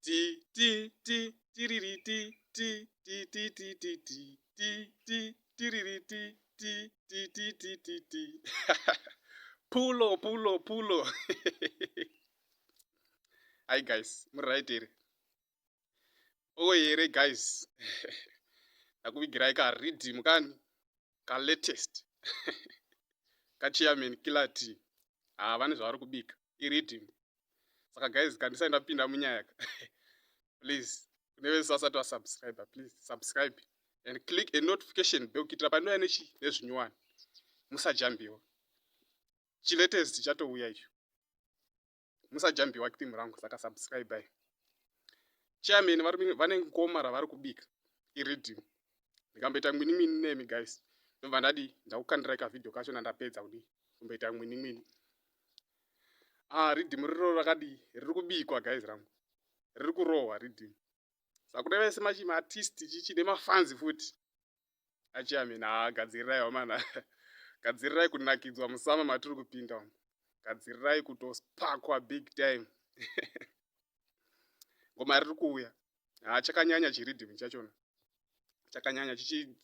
Ti ti ti tiriri ti ti ti ti ti ti ti ti ti tiriri ti ti ti ti ti ti ti. Pulo pulo pulo. Hi guys, muri right here? Oh here guys. Ndakuvigirai ka rhythm kani ka latest. Ka chairman Killer T. Ah vane zvavari kubika. I rhythm. Saka guys kana ndisati ndapinda munyaya ka. Please kune vese vasati vasubscribe please subscribe and click a notification bell kuitira pandouya nechi nezvinyowani. Musajambiwa. Chilatest chatouya icho. Musajambiwa team rangu saka subscribe bye. Chairman vari vane ngoma ravari kubika iriddim. Ndikamboita mwini mwini nemi guys. Ndobva ndadii ndakukandirai ka video kacho nandapedza kudii kumboita mwini mwini. Ah, riddim riro rakadii riri kubikwa guys rangu. Riri kurohwa riddim. Saka kune vese machi maartist chichi nemafanzi futi. Achairman haa gadzirirai wamana. Gadzirirai kunakidzwa musama matiri kupinda umu. Gadzirirai kutospakwa big time. Ngoma riri kuuya. Haa chakanyanya chiriddim chachona. Chakanyanya chichi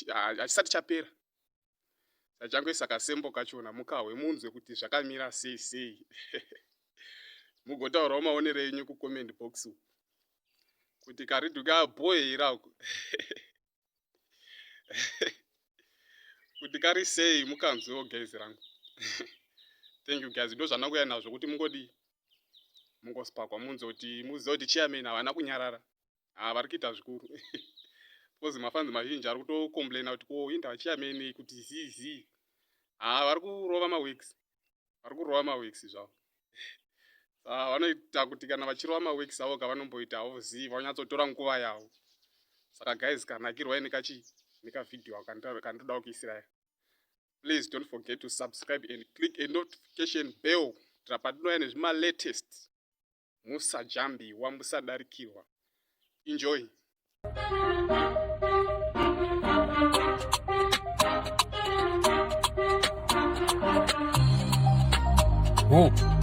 hachisati chapera. Tachangoisa kasembo kachona mukahwe munzwe kuti zvakamira sei sei. Mugotaurawo maonero enyu kucomment box uku. Kuti karidhu kabhoe here ako. Kuti kari sei mukanzwewo guys rangu. Thank you guys. Ndozvandakuya nazvo kuti mungodii? Mungospakwa munzwe kuti muzive kuti chairman havana kunyarara. Ah, vari kuita zvikuru because mafanzi mazhinji ari kutocomplaina kuti ko inda chairman kuti zii zii. Ah, vari kurova maweeks. Vari kurova maweeks zvavo. Saka vanoita kuti kana vachirova maweeks avo ka vanomboitawo zii vanyatsotora nguva yavo. Saka guys kanakirwai nekachi nekavideo kandoda kuisirai. Please don't forget to subscribe and click a notification bell kuitira patinouya nezvima latest. Musajambiwa, musadarikirwa. Enjoy. Oh.